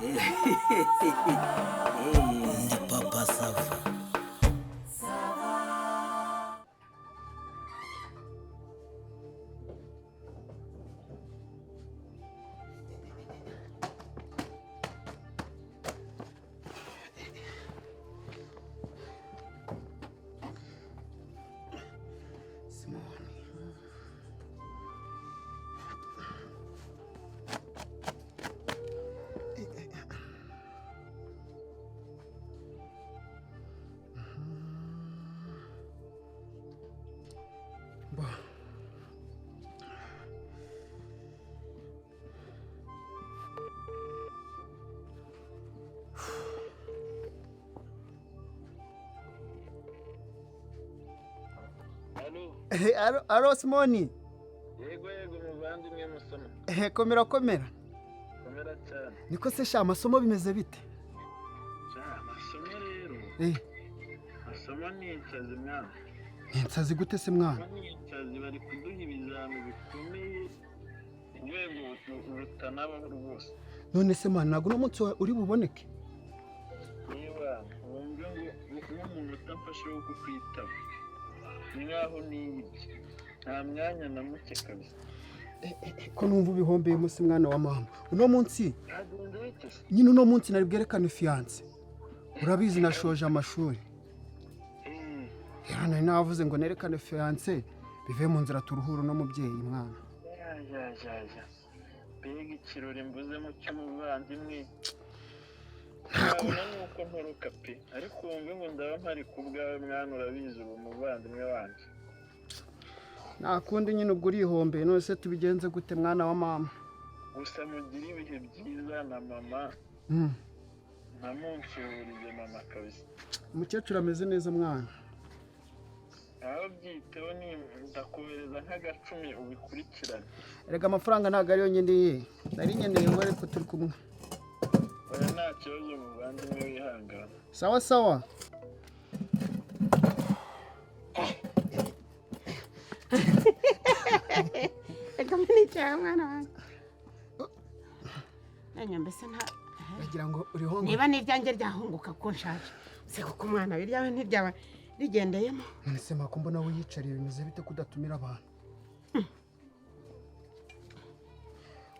Ndi Papa Sava. Alo. Alo, Simoni. Yego, muvandimwe Musoma. Komera, komera. Komera cyane. Niko se sha, amasomo bimeze bite? Sha, amasomo rero, amasomo ni insazi, mwana. Ni insazi gute se, mwana? Amasomo ni insazi, bari kuduha ibizami bikomeye urwego rutanabaho rwose. None se mwana, ntabwo uno munsi uri buboneke? Niba wumve ngo nk'umuntu utamfashe wo kukwitaba ni nkaho niyibye, nta mwanya na muke kabisa. Ko numva ubihombeye munsi, mwana wa mama, uno munsi? Ntagenze bite se? Nyine uno munsi nari bwerekane fiancé, urabizi nashoje amashuri. Rero nari navuze ngo nerekane fiancé, bive mu nzira, turuhure uno mubyeyi, mwana. Ya ya ya ya, mbega ikirori mbuzemo cy'umuvandimwe! Ntabona nuko ntoroka pe, ariko wumve ngo ndaba mpari ku bwawe, mwana, urabizi ubu umuvandimwe wanjye. Nta kundi nyine, ubwo urihombeye. None se tubigenze gute, mwana wa mama? Gusa mugire ibihe byiza na mama. Ntamunsuhurize mama kabisa. Umukecuru ameze neza, mwana. Aho byiteho ni ndakohereza nk'agacumi ubikurikirane. Erega amafaranga ntabwo ariyo nkeneye, nari nkeneye ngo ariko turi kumwe. Oya, nta kibazo muvandimwe, wihangana. Sawa sawa. Reka mbinicyaha, mwana wanjye, nanjye mbese nta Ndagira ngo uriho ngo Niba n'ibyanjye ryahunguka ko nshaje se, kuko umwana biryawe ntiryaba rigendeyemo. None se mako, mbona wiyicariye, bimeze bite kudatumira abantu?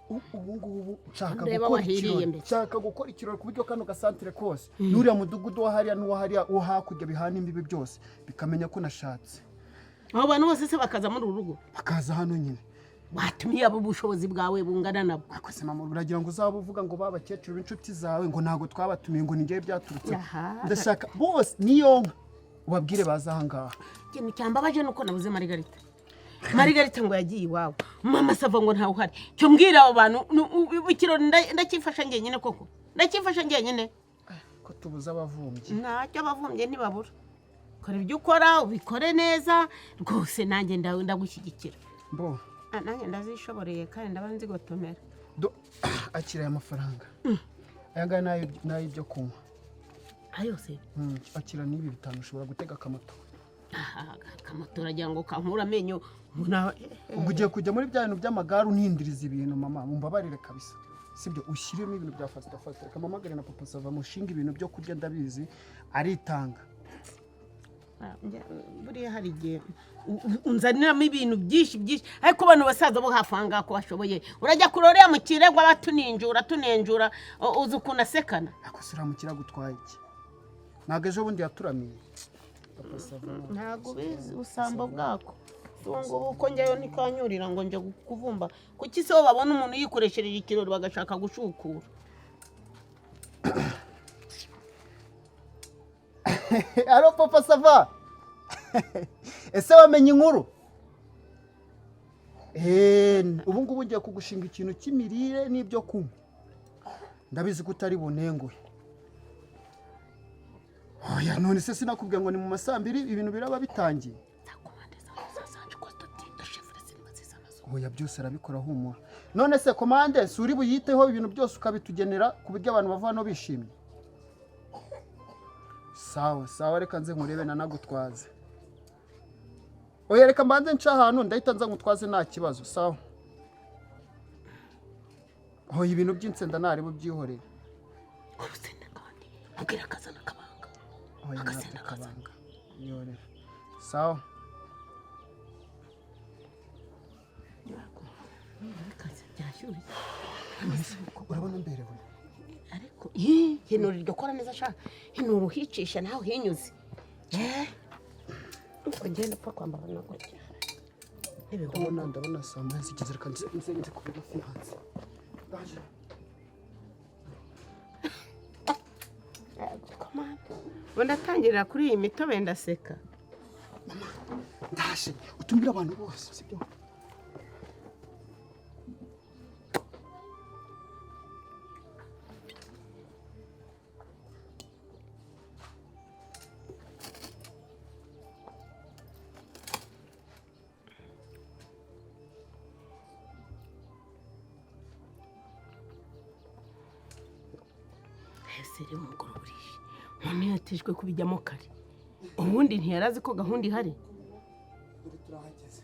Ubu ngubu nshaka Ndeba gukora wahiriye ikirori. mbese. Nshaka gukora ikirori ku buryo kano gasantire kose n'uriya mudugudu wa hariya n'uwa hariya wo hakurya bihana imbibi byose bikamenya ko nashatse. Abo bantu bose se bakaza muri uru rugo? Bakaza hano nyine. Watumiye abo ubushobozi bwawe bungana nabwo. Ariko se mama, uragira ngo uzaba uvuga ngo ba bakecuru b'inshuti zawe ngo ntabwo twabatumiye, ngo ni njyewe byaturutse? Aha. Ndashaka bose, niyo nka ubabwire baze aha ngaha. Ikintu cyambabaje ni uko nabuze Marigarita. Marigarita ngo yagiye iwabo, mama Sava ngo ntawe uhari. Cyo mbwira abo bantu, ikirori ndacyifasha njyenyine koko? Ndacyifasha njyenyine? Ko tubuze abavumbyi? Ntacyo, abavumbye ntibabura. Kora ibyo ukora, ubikore neza rwose, nanjye ndagushyigikira. Mbo. Ah, nanjye ndazishoboreye kandi ndaba nzigotomera. Do, akira aya mafaranga, aya ngaya ni ay'ibyo kunywa. Ayose? Akira n'ibi 5, ushobora gutega akamoto. Aha, akamoto uragira ngo kankure amenyo ngo Ubwo ugiye kujya muri bya bintu by'amagare unindiriza ibintu. Mama, mumbabarire kabisa, sibyo? Ushyiremo ibintu bya fasita fasita. Reka mpamagare na Papa Sava mushinga ibintu byo kurya, ndabizi aritanga. Ah, buriya hari igihe unzaniramo ibintu byinshi byinshi, ariko bano basaza bo hafi aha ngaha ko bashoboye, urajya kurora uriya mukire ngo aba atunenjura tunenjura, uzi ukuntu asekana. Ariko se uriya mukire agutwaye iki? Ntabwo ejo bundi yaturamiye Papa Sava? Ntabwo ubizi ubusambo bwako. Ubu ngubu uko njyayo ntikanyurira ngo nje kuvumba. Kuki se bo babona umuntu yikoreshereje ikirori bagashaka gushukura? Alo, Papa Sava, ese wamenye inkuru? Ubu ngubu ngiye kugushinga ikintu cy'imirire n'ibyo kunywa, ndabizi ko utari bunenguhe. Oya, none se sinakubwiye ngo ni mu ma 2:00 ibintu biraba bitangiye? Oya, byose arabikora, humura. None se komande si uri buyiteho, ibintu byose ukabitugenera ku buryo abantu bava hano bishimye? Sawa sawa, reka nze nkurebe nanagutwaze. Oya, reka mbanze nca ahantu, ndahita nza ngutwaze, nta kibazo. Sawa. Oya, ibintu by'insenda ntari bubyihorere. Urusenda kandi mubwira akazana akabanga. Oya, Agasenda ntabwo kazana. akabanga. Yorera. Sawa. Bikaze byashyushye. Urabona mberewe. Ariko hinura iryo kora neza sha, hinura uhicisha nawe uhinyuze. Uko ngenda upfa kwambara na gutya. Ndabona saa 1 zigeze, reka nze kubona hanze. Ndaje. Ubu ndatangirira kuri iyi mitobe ndaseka. Mama, ndaje. Utumire abantu bose, sibyo? Ese rero umugoroba urije. Umuntu yatijwe kubijyamo kare. Ubundi ntiyarazi ko gahunda ihari. Dore turahageze.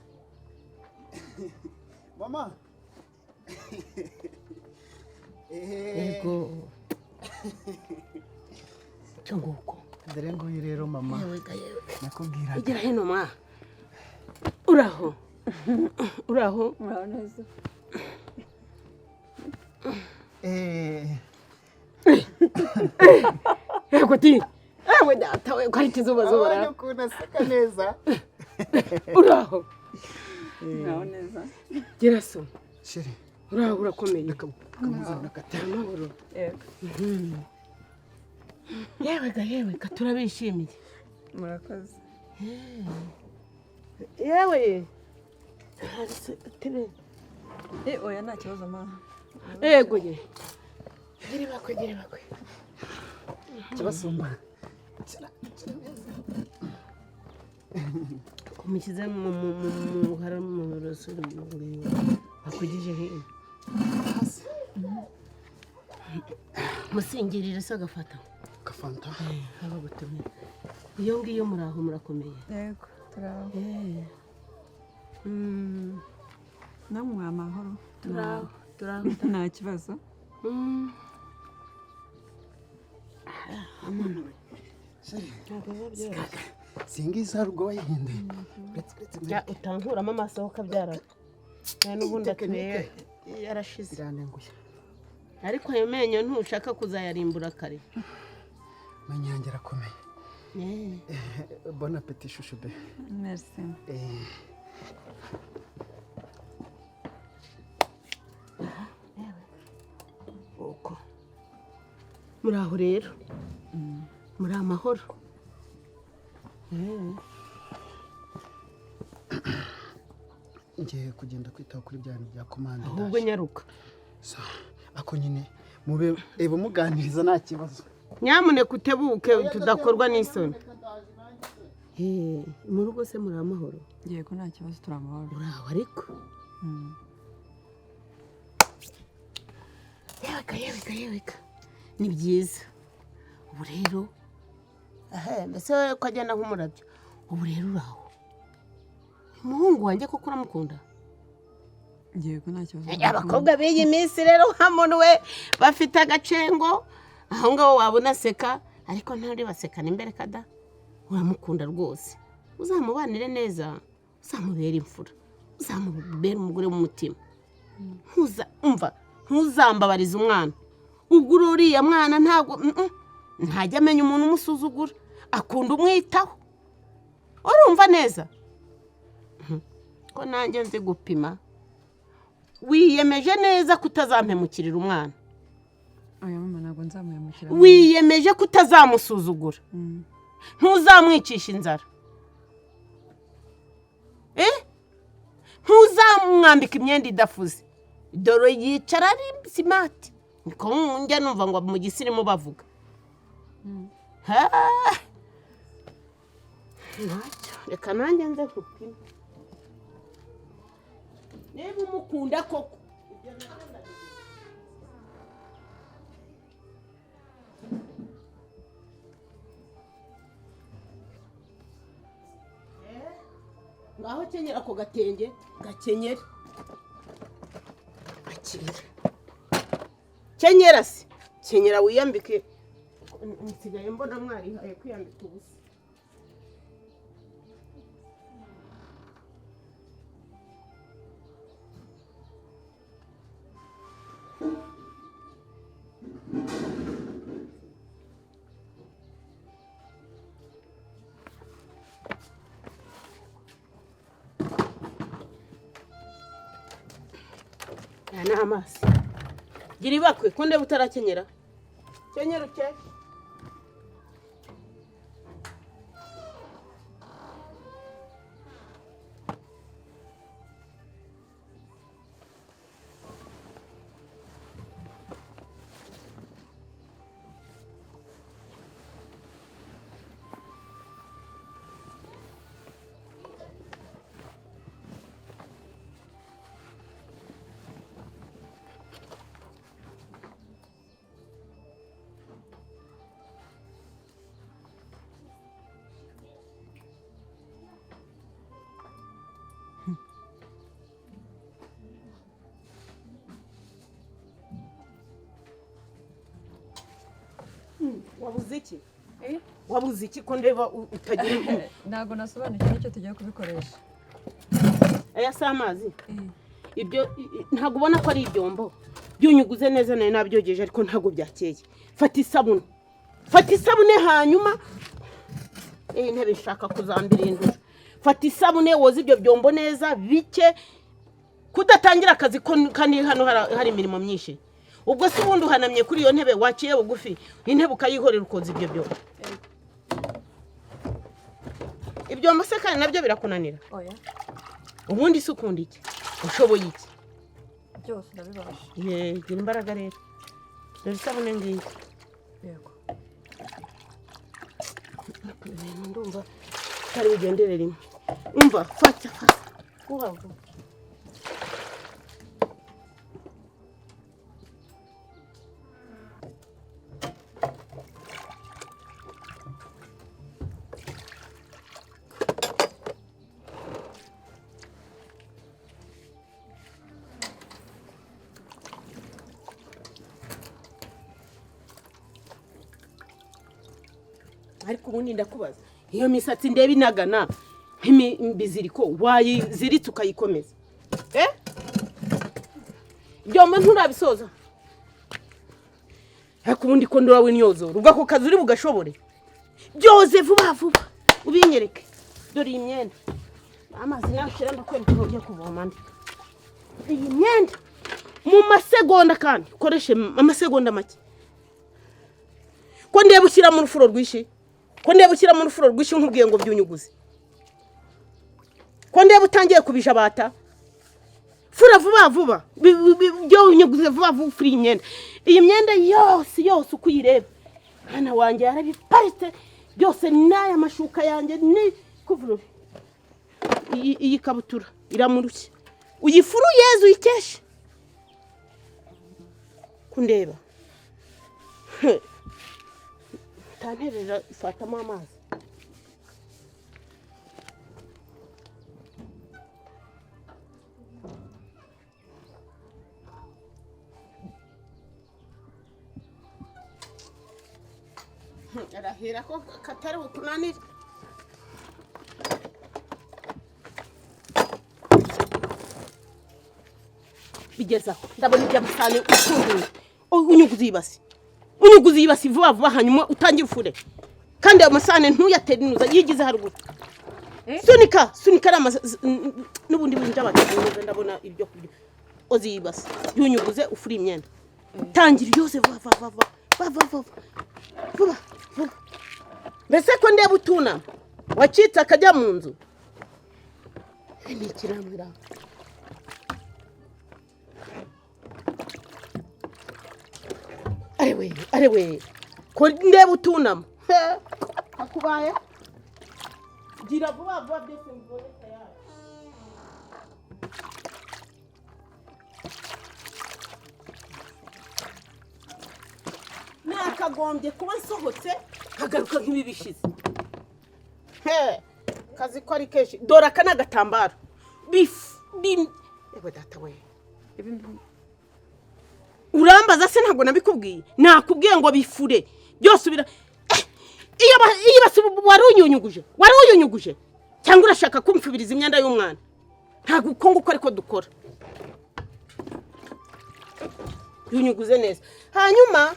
Mama. Yego. Cyo nguko. Dore nguyu rero mama. Yewe ga yewe. Nakubwiraga. Igira hino mwa. Uraho. Uraho. Muraho neza. Yego ti. Ewe data we ko ari ikizuba zuba. Abonye ukuntu aseka neza. Uraho. Muraho neza. Gira so. Chérie. Uraho urakomeye. Reka kamuzana akatera. Amahoro. Yego. Yewe ga yewe ga turabishimiye. Murakoze. Yewe. Tebe. Oya nta kibazo ma. Yego ye. Gire bakwe gire bakwe. Kibasumba. Umushyize mu mu mu mu mu rusuri bakugije hino. Musingirire se agafata. Gafanta. Abagutumye. Iyo ngiyo muraho murakomeye. Yego, turaho. Namwe amahoro. Turaho, turaho. Nta kibazo. Singiza rugo wayihinduye. Utankuramo amaso ukabyara. N'ubundi atuye yarashize. Iranenguye. Ariko ayo menyo ntushaka kuzayarimbura kare. Menyo yanjye arakomeye. Bon appétit chouchou be. Merci. Uko. Muraho rero. Muri amahoro. Ngiye kugenda kwitaho kuri bya bintu bya komande. Ahubwo nyaruka. Ako nyine mube ebo muganiriza nta kibazo. Nyamuneka utebuke tudakorwa n'isoni. Mu rugo se muri amahoro? Yego nta kibazo turi amahoro. Muraho ariko. Yeweka yeweka yeweka. Ni byiza. Ubu rero mbese wowe ko agenda nk'umurabyo. Ubu rero uraho. Umuhungu wanjye koko uramukunda? Yego nta kibazo. Abakobwa b'iyi minsi rero nka muntu we bafite agacengo aho ngaho wabona aseka ariko ntari basekana imbere kada. Uramukunda rwose. Uzamubanire neza, uzamubera imfura, uzamubera umugore w'umutima. Umva, ntuzambabarize umwana. Ubwo uriya mwana ntabwo ntajya amenya umuntu umusuzugura, akunda umwitaho. Urumva neza? Ko nanjye nzi gupima. Wiyemeje neza kutazampemukirira umwana. Oya mama ntabwo nzamuhemukira. Wiyemeje kutazamusuzugura. Ntuzamwicisha inzara. Ntuzamwambika imyenda idafuze. Dore yicara ari simati. Niko njya numva ngo mu gisirimu bavuga. Ntacyo, reka nanjye nze nkupime. Niba umukunda koko. Ngaho kenyera ako gatenge, gakenyera. Akira. Kenyera se. Kenyera wiyambike. Nsigaye mbona mwarihaye kwiyambika ubusa. Aya ni amazi. Gira ibakwe ko ndeba utarakenyera. Kenyera ukeye. Wabuze iki? Wabuze iki ko ndeba utagira? Ntabwo nasobanukiwe n'icyo tugiye kubikoresha. Aya si amazi? Ibyo ntabwo ubona ko ari ibyombo byunyuguze neza? Nayo nabyogeje, ariko ntabwo byakeye. Fata isabune, fata isabune. Hanyuma iyi ntebe nshaka kuzambirindura. Fata isabune woze ibyo byombo neza bike. Kudatangira akazi ko kandi hano hari imirimo myinshi. Ubwo se ubundi uhanamye kuri iyo ntebe? Waciye bugufi intebe ukayihorera, ukoza ibyo byombo. Ibyombo se kandi nabyo birakunanira? Oya. Ubundi se ukunda iki? Ushoboye iki? Byose ndabibasha. Ye, gira imbaraga rero. Dore isabune ngiyi. Yego. Ibintu ndumva utari bugendere rimwe. Umva, fata, fata vuba vuba. Ariko ubundi ndakubaza, iyo misatsi ndeba inagana nk'imibiziriko, wayiziritse ukayikomeza? Eh, byombi nturabisoza. Ariko ubundi ko ndora w'imyozoro, ubwo ako kazi uri bugashobore? Byoze vuba vuba ubinyereke. Dore iyi myenda, amazi nashira ndakwereka aho ugiye kuvoma andi. Iyi myenda mu masegonda, kandi ukoreshe amasegonda make. Ko ndeba ushyiramo urufuro rwinshi, ko ndeba ushyiramo urufuro rwinshi, nkubwiye ngo byunyuguze, ko ndeba utangiye kubijabata? Fura vuba vuba, byunyuguze vuba vuba, ufure iyi myenda. Iyi myenda yose yose uko uyireba, mwana wanjye yarabiparitse byose, n'aya mashuka yanjye ni kuvurori. Iyi kabutura iramurushya, uyifure uyeze uyikeshe. Kundeba utanterera, ifatamo amazi. Arahira ko katari bukunanire. Bigeze aho ndabona iby'amasahani ufunguye. Unyuguze iyi base, unyuguze iyi base vuba vuba, hanyuma utangire ufure. Kandi ayo masahani ntuyatere inuza, yigize haruguru. Sunika, sunika ari n'ubundi bintu by'abateguye. Ndabona ibyo kurya. Oza iyi base, yunyuguze, ufure imyenda. Tangira yose vuba vuba vuba vuba vuba vuba vuba. Mbese ko ndeba utunama wacitse akajya mu nzu? Ni ikiramira. Arewe, arewe, ko ndeba utunama? He, hakubaye? Gira vuba vuba byose mbibone tayari. Nakagombye kuba nsohotse nkagaruka nk'ibi bishize. He, kazi ko ari kenshi. Dore aka ni agatambaro. Bif bim, yewe data we. Ibi. Urambaza se? Ntabwo nabikubwiye, nakubwiye ngo bifure byose ubira. Iyo basi warunyunyuguje, warunyunyuguje cyangwa urashaka kumfubiriza imyenda y'umwana? Ntabwo uko nguko ariko dukora. Yunyuguze neza. Hanyuma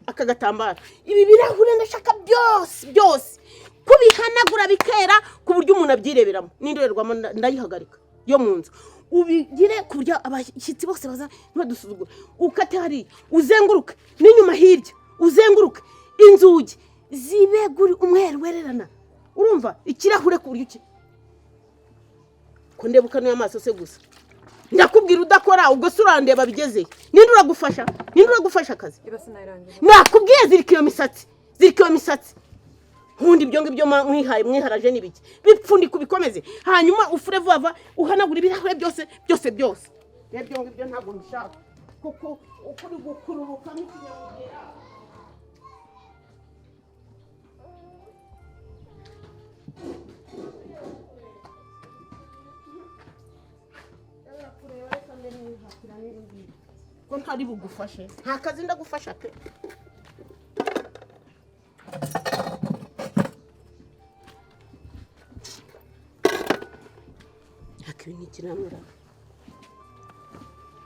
aka gatambaro, ibi birahure ndashaka byose byose kubihanagura bikera ku buryo umuntu abyireberamo. N'indorerwamo ndayihagarika yo mu nzu, ubigire ku buryo abashyitsi bose baza ntibadusuzugure. Ukate hariya uzenguruke n'inyuma hirya uzenguruke, inzugi zibe guri umweru wererana, urumva ikirahure ku buryo ko ndeba ukanuye amaso se gusa. Ndakubwira udakora, ubwo se urandeba bigeze? Ninde uragufasha? Ninde uragufasha akazi? Nakubwiye zirika iyo misatsi, zirika iyo misatsi. Nkundi ibyo ngibyo mwihaye mwiharaje n'ibiki, bipfundika ubikomeze, hanyuma ufure vuba vuba uhanagura ibirahure byose byose byose. Ibyo ngibyo ntabwo mbishaka kuko ukuri gukururuka nk'ikinyamugera. Ko ntari bugufashe, nta kazi ndagufasha pe.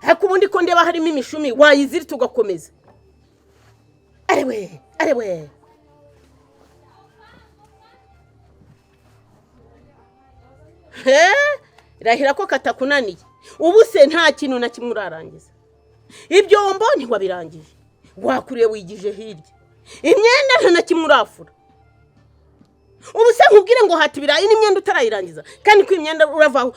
Ariko ubundi ko ndeba harimo imishumi wayiziritse ugakomeza. Arewe arewe, rahira ko katakunaniye. Ubu se nta kintu na kimwe urarangiza. Ibyombo ntiwabirangije, wakuriye wigije hirya. Imyenda nta na kimwe urafura. Ubu se nkubwire ngo hata ibirayi n'imyenda utarayirangiza, kandi ko imyenda uravaho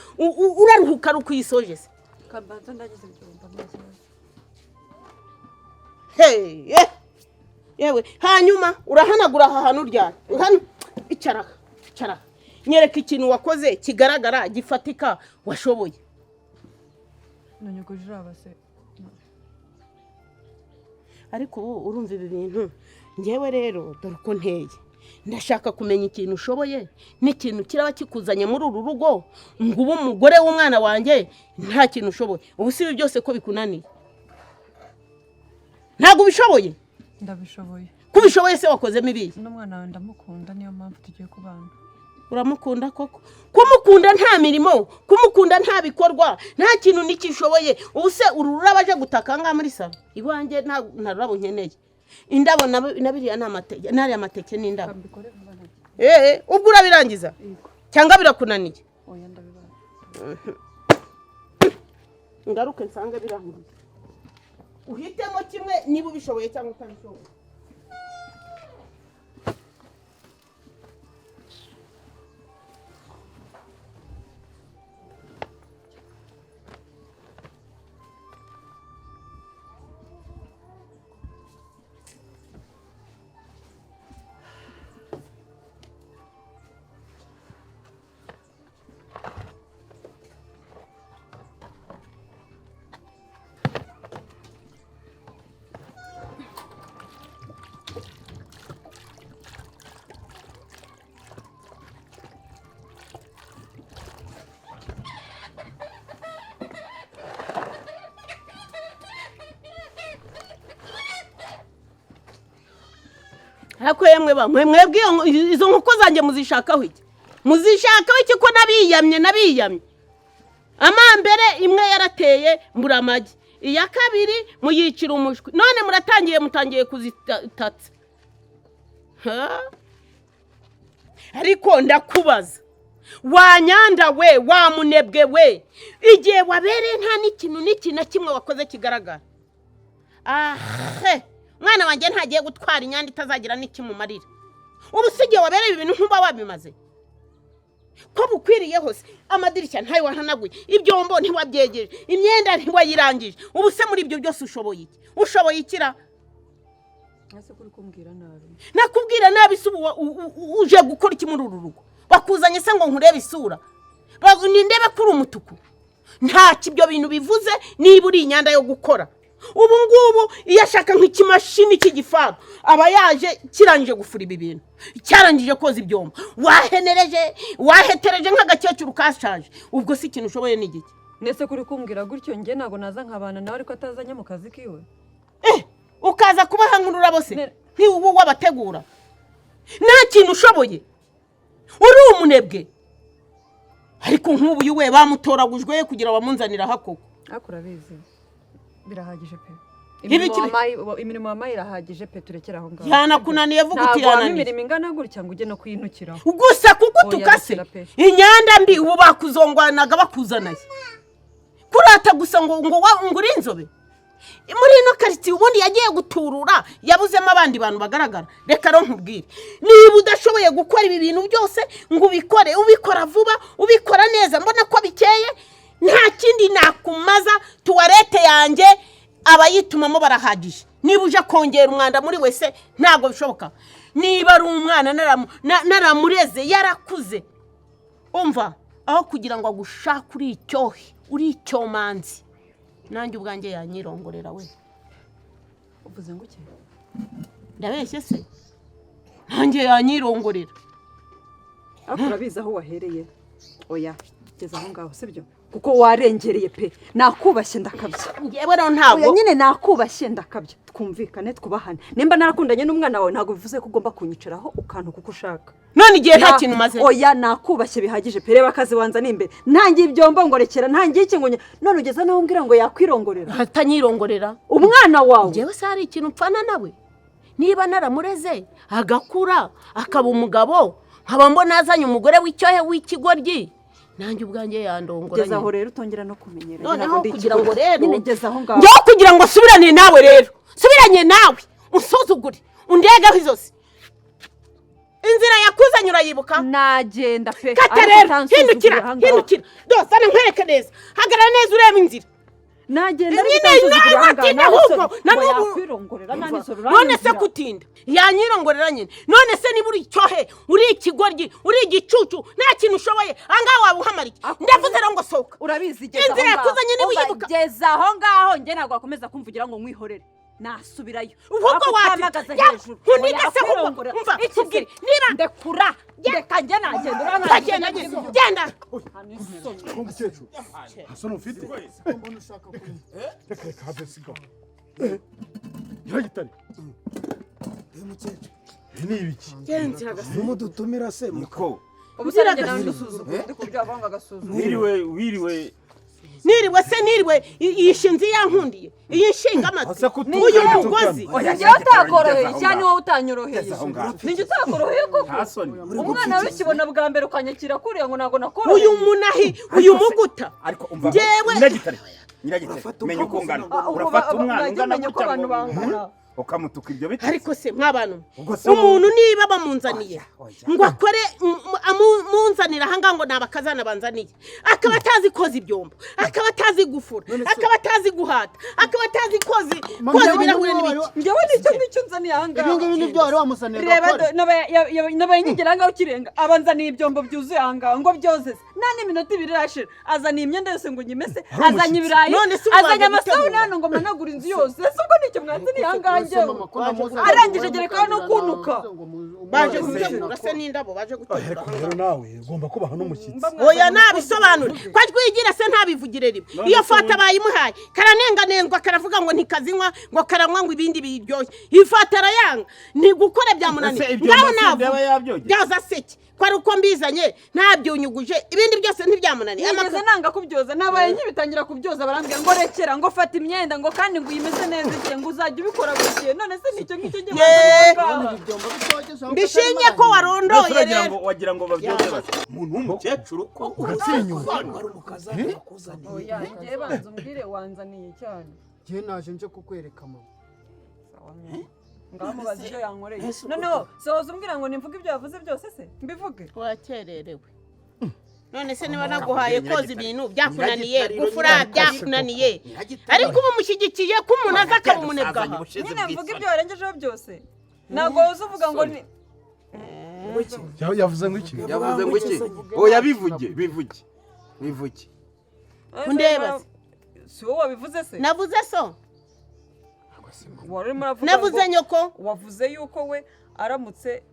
uraruhuka ari uko uyisoje se? Kabanza ndagize ibyombo nta kibazo. Yewe, hanyuma urahanagura aha hantu ryari? Hano icara, icara. Nyereka ikintu wakoze kigaragara gifatika washoboye. Nanyuguje urabase. Ariko ubu urumva ibi bintu, ngewe rero dore uko nteye. Ndashaka kumenya ikintu ushoboye n'ikintu kiraba kikuzanye muri uru rugo ngo ube umugore w'umwana wanjye nta kintu ushoboye. Ubu si ibi byose ko bikunaniye? Ntabwo ubishoboye? Ndabishoboye. Kubishoboye se wakozemo ibihe? N'umwana wawe ndamukunda, niyo mpamvu tugiye kubana. Uramukunda koko? Kumukunda nta mirimo, kumukunda nta bikorwa, nta kintu n'ikishoboye. Ubu se uru rurabo aje gutaka ngaha muri salo iwanjye nta rurabo nkeneye. Indabo na biriya ni amateke, n'ariya mateke ni indabo. Ubwo urabirangiza cyangwa birakunaniye? Oya ndabibara. Ngaruke nsange birangiye. Uhitemo kimwe niba ubishoboye cyangwa utabishoboye. Ariko yemwe bamwe mwebwe izo nkoko zanjye muzishakaho iki? Muzishakaho iki ko nabiyamye nabiyamye? Amambere imwe yarateye mbura amagi, iya kabiri muyicira umushwi, none muratangiye mutangiye kuzitatsa. Ariko ndakubaza wanyanda we, wa munebwe we, igihe wabereye nta n'ikintu n'iki na kimwe wakoze kigaragara. Ahe, mwana wanjye ntagiye gutwara inyanda itazagira n'ikimumarira. Ubu si igihe wabereye ibintu nkuba wabimaze ko bukwiriye hose, amadirishya ntayo wahanaguye, ibyombo ntiwabyegeje, imyenda ntiwayirangije. Ubu se muri ibyo byose ushoboye iki? Ushoboye ikira? Ese kuri kumbwira nabi? Nakubwira nabi se ubu uje gukora iki muri uru rugo? Bakuzanye se ngo nkurebe isura, nindebe kuri umutuku? Ntacyo ibyo bintu bivuze niba uri inyanda yo gukora. Ubu ngubu iyo ashaka nk'ikimashini cy'igifaru aba yaje kirangije gufura ibi bintu, cyarangije koza ibyombo, wahenereje wahetereje nk'agakecuru kashaje. Ubwo si ikintu ushoboye ni igiki? Nese kuri kumbwira gutyo njye ntago naza nkabana nawe ariko atazanye mu kazi kiwe. Ukaza kubaha nk'ururabo se, ntiwubu wabategura, nta kintu ushoboye, uri umunebwe. Ariko nk'ubu uyu we bamutoragujwe kugira bamunzanire aha koko. Ariko urabizi, birahagije pe. Ibi Imirimo wampaye irahagije pe, turekere aho ngaho. Yanakunaniye, vuga uti Ntabwo wampa yananiye. imirimo ingana gutya ngo ujye no kuyintukiraho. Gusa kugutuka Oya, se? rekera pe. Inyanda mbi, ubu bakuzongwanaga bakuzanaye kurata gusa ngo uri inzobe muri ino karitsiye. Ubundi yagiye guturura, yabuzemo abandi bantu bagaragara. Reka rero nkubwire, niba udashoboye gukora ibi bintu byose ngo ubikore, ubikora vuba, ubikora neza, mbona ko bikeye, nta kindi nakumaza. Toilette yanjye abayitumamo barahagije. Niba uje kongera umwanda muri wese, ntabwo bishoboka. Niba ari umwana naramureze yarakuze, umva, aho kugira ngo agushake uri icyohe, uri icyomanzi, nanjye ubwanjye yanyirongorera we. Uvuze ngo iki? Ndabeshye se? Nanjye yanyirongorera. Ariko urabizi aho wahereye. Oya, geza aho ngaho, sibyo? Kuko warengereye pe, nakubashye ndakabya. Ngewe rero ntabwo Oya nyine, nakubashye ndakabya. Twumvikane, twubahane. Nimba narakundanye n'umwana wawe, ntabwo bivuze ko ugomba kunyicaraho ukantu kuko ushaka. None igihe nta kintu umaze. Oya, nakubashye bihagije pe. Reba akazi wanza imbere, ntangiye ibyombo ngo rekera, ntangiye iki ngo none ugeza naho umbwira ngo yakwirongorera. Atanyirongorera. Umwana wawe. Ngewe se hari ikintu mpfana nawe? Niba naramureze agakura akaba umugabo, nkaba mbona azanye umugore w'icyohe w'ikigoryi, nanjye ubwanjye yandongora. Geza aho rero, utongera no kumenyera. Noneho Ntabwo ndi kugira ngo ikigoryi. rero Nyine geza aho ngaho. Njyewe kugira ngo subirane nawe rero, subiranye nawe unsuzugure, undegeho izosi, inzira yakuzanye urayibuka? Nagenda pe. Kata Ariko rero. utansuzugura Hindukira. aha ngaho. Hindukira, dosane nkwereke neza. Hagarara neza urebe inzira. Nagenda ariko Nyine utansuzugura nawe aha ngaho. watinda Nta ahubwo n'isoni. Na Ngo n'ubu yakwirongorera, nta n'isoni, None se uranyumvira. kutinda, yanyirongorera nyine. None se niba uri icyohe, uri ikigoryi, uri igicucu, nta kintu ushoboye, ahangaha waba uhamara iki? Ndavuze rero ngo sohoka. Urabizi, geza aho Inzira ngaho. yakuzanye niba Umva, uyibuka. geza aho ngaho. Njye ntabwo wakomeza kumvugira ngo nkwihorere, nasubirayo. Ahubwo Ariko wati utampagaze Ya, hejuru. ntunigase Oya, ahubwo. yakwirongorera. Umva, Iki se? nkubwire, niba Ndekura, ndeka, njye nagenda, urabona. Genda, genda. Umukecuru, nta soni ufite? Reka, reka, have, sigaho. Nyiragitare. Uyu mukecuru. Ibi ni ibiki? Numudutumira se muka. Niko. Ubu se nanjye nawe ndusuzugura, ndi kubyo avanga agasuzuguro. Wiriwe, wiriwe. Niriwe se? Niriwe? Iyi shinzi yankundiye, iyi nshinga amatwi, Ase kutukana, uyu tukana. mugozi. Oya, Njyewe utakoroheye cyane, wowe utanyoroheye. Geza aho ngaho. Ninjye utakoroheye koko? Nta soni. Umwana wawe ukibona bwa mbere ukanyakira kuriya ngo ntabwo nakoroheye. Uyu munahi, uyu muguta. Ariko umva. Njyewe Nyiragitare, Nyiragitare, Urafata menya uko ungana. Ah, ubwo Urafata umwana mwajya ungana menya ko gutya abantu ngo bangana. ukamutuka ibyo biti. Ariko se mw'abantu, Ubwo se umuntu niba bamunzaniye Oya, oya. ngo akore amunzanira ahangaha ngo ni abakazana banzaniye, akaba atazi koza ibyombo, akaba atazi gufura, akaba atazi guhata, akaba atazi koza Mama, koza ibi ibirahure ngibi n'ibiki. Njyewe nicyo ngicyo nzaniye aha ngaha. Ibi ngibi nibyo wari wamusaniye Reba gakore. Nabaye nkigera aha ngaha ukirenga, abanzaniye ibyombo byuzuye aha ngaha ngo byozeze, nta n'iminota 2 irashira azaniye imyenda yose ngo nyimese, azanye ibirayi, None se ubu azanye waje amasabune gutegura? hano ngo managure inzu yose. Ese ubwo nicyo mwanzaniye aha ngaha njyewe? Mama, ko namuzaniye Arangije umugore agerekaho no mukaganira kuntuka. nawe, ngo Baje umugore gutegura se n'indabo baje gutegura? Ariko rero nawe ugomba kubaha n'umushyitsi. Oya, nabisobanure ko ajwigira se, ntabivugire rimwe. None Iyo se fata bayimuhaye karanenganengwa, karavuga ngo ntikazinywa, ngo karanywa ngo ibindi biryoshye. Ifata arayanga, ni gukora byamunaniye. Ese ibyombo Ngaho se navuga byaba yabyogeje? Byoza seke ko ari uko mbizanye ntabyunyuguje, ibindi byose ntibyamunaniye. Nigeze nanga kubyoza? Nabaye nkibitangira kubyoza barambwira ngo rekera, ngo fata imyenda, ngo kandi ngo uyimeze neza igihe, ngo uzajya ubikora buri gihe. None se nicyo ngicyo ngiye Ye. ngaha? Ibyombo bitogeje aho. Mbishimye ko warondoye Uragira rero. ngo wagira ngo babyoze bate? Umuntu w'umukecuru ko Ugatinyuka. Wari umukazana wakuzaniye. Oya, ngewe banza umbwire, wanzaniye cyane. Njye naje nje kukwereka mama. Ngaho mubaza ibyo yankoreye. Noneho sohoza umbwira ngo nimvuge ibyo yavuze byose se, mbivuge? Wakererewe. None se niba naguhaye koza ibintu byakunaniye, gufura byakunaniye, ariko ubu mushyigikiye ko umuntu aza akaba umunebwe aha? Nyine mvuge ibyo warengejeho byose, ntabwo woza uvuga ngo ni Yavuze ngo iki? Yavuze ngo iki? Oya, bivuge, bivuge, bivuge. Undeba se? Si wowe wabivuze se? Navuze so? Wari urimo uravuga Navuze ngo nyoko? Wavuze yuko we aramutse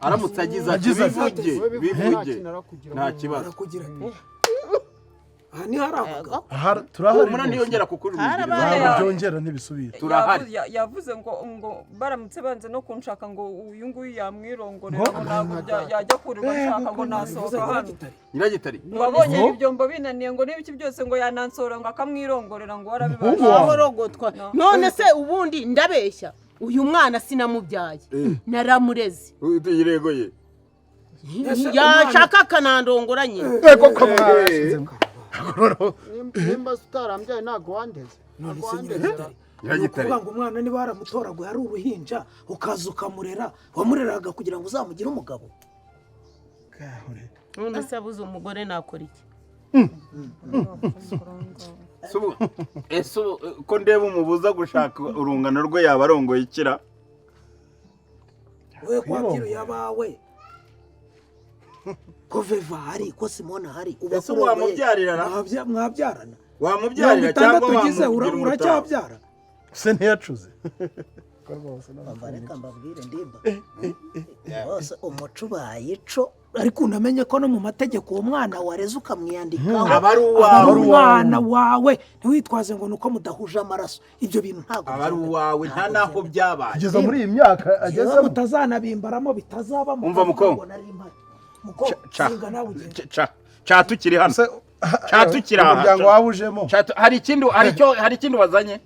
Aramutse agize ati Agize ati. bivuge, Wowe bivuge, nta bivuge. kintu arakugira. Nta kibazo. Arakugira. Aha niho hari abagabo. Aha turahari Humura rwose. ntiyongera kukurumigiriza. Harabaye. Ntabwo byongera ntibisubira. Turahari. Yavuze ngo baramutse banze no kunshaka ngo uyu nguyu yamwirongorera ngo ntabwo yajya kurirwa nshaka ngo nasohoka hano. Nyiragitari. Ngo abonye ibyombo binaniye ngo n'ibiki byose ngo yanansora ngo akamwirongorera ngo warabibasha. Umuhungu wawe. Ahorogotwa. None se ubundi ndabeshya, uyu mwana sinamubyaye, naramureze. Yego ye. Yashaka akanandongora nyine. Ego ko mwashyizemo. Nimba utarambyaye ntabwo wandeze. None Ntabwo se wandeze. Nyiragitare, ni Nyiragitare. ukuvuga ngo umwana niba waramutoraguye ari uruhinja ukaza ukamurera, wamureraga kugira ngo uzamugire umugabo? None se abuze umugore nakora iki? Ese ubu ko ndeba umubuza gushaka urungano rwe yaba arongoye ikira? We kwabyiruye abawe ko Veva hari, ko Simona hari, uba Ese ubu wamubyarira ra? Mwabyarana. Wamubyarira 60 cyangwa ugize wamugira umutaha? uracyabyara. Se ntiyacuze. Mva reka mbabwire ndimba bose umuco ubaye ico, ariko unamenye ko no mu mategeko uwo mwana wareze ukamwiyandikaho Aba ari aba uwawe. ari umwana wawe, ntiwitwaze ngo ni uko mudahuje amaraso, ibyo bintu ntabwo Aba ari byemera. uwawe nta Ntabwo naho byemera. byabaye. Kugeza muri iyi myaka Yewe agezemo. mutazanabimbaramo bitazabamo. Umva muko. Muko singa nawe ugende. Ca tukiri hano. Se Ca tukiri aha. umuryango wawe ujemo. Hari ikindi hari icyo hari ikindi wazanye?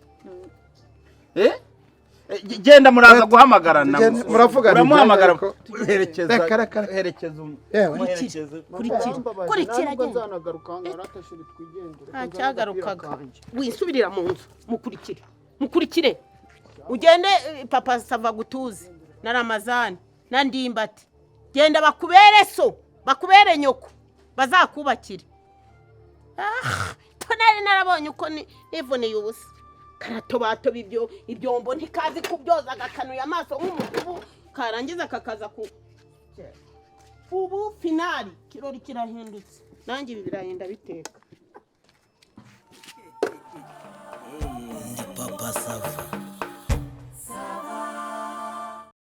Eh? Genda muraza guhamagarana. Genda, muravugana Uramuhamagara. ibyo, Herekeza. Reka, reka, reka. Herekeza. Yewe. Umuherekeze. Kurikira, Urambabaje, kurikira, ntabwo genda. nzanagaruka ngo aratashiri twigendere. Nta cyagarukaga, wisubirira mu nzu, mukurikire, mukurikire ugende. Papa Sava gutuze na Ramazani na Ndimbati, genda bakubere so, bakubere nyoko, bazakubakire. Ah, tonari narabonye uko nivuneye ubusa, karatobatoba ibyo ibyombo ntikazi kubyoza, agakanuye amaso nk'umukubu, karangiza kakaza ku ubu finali kirori kirahindutse. Nanjye ibi birahinda biteka. Papa Sava.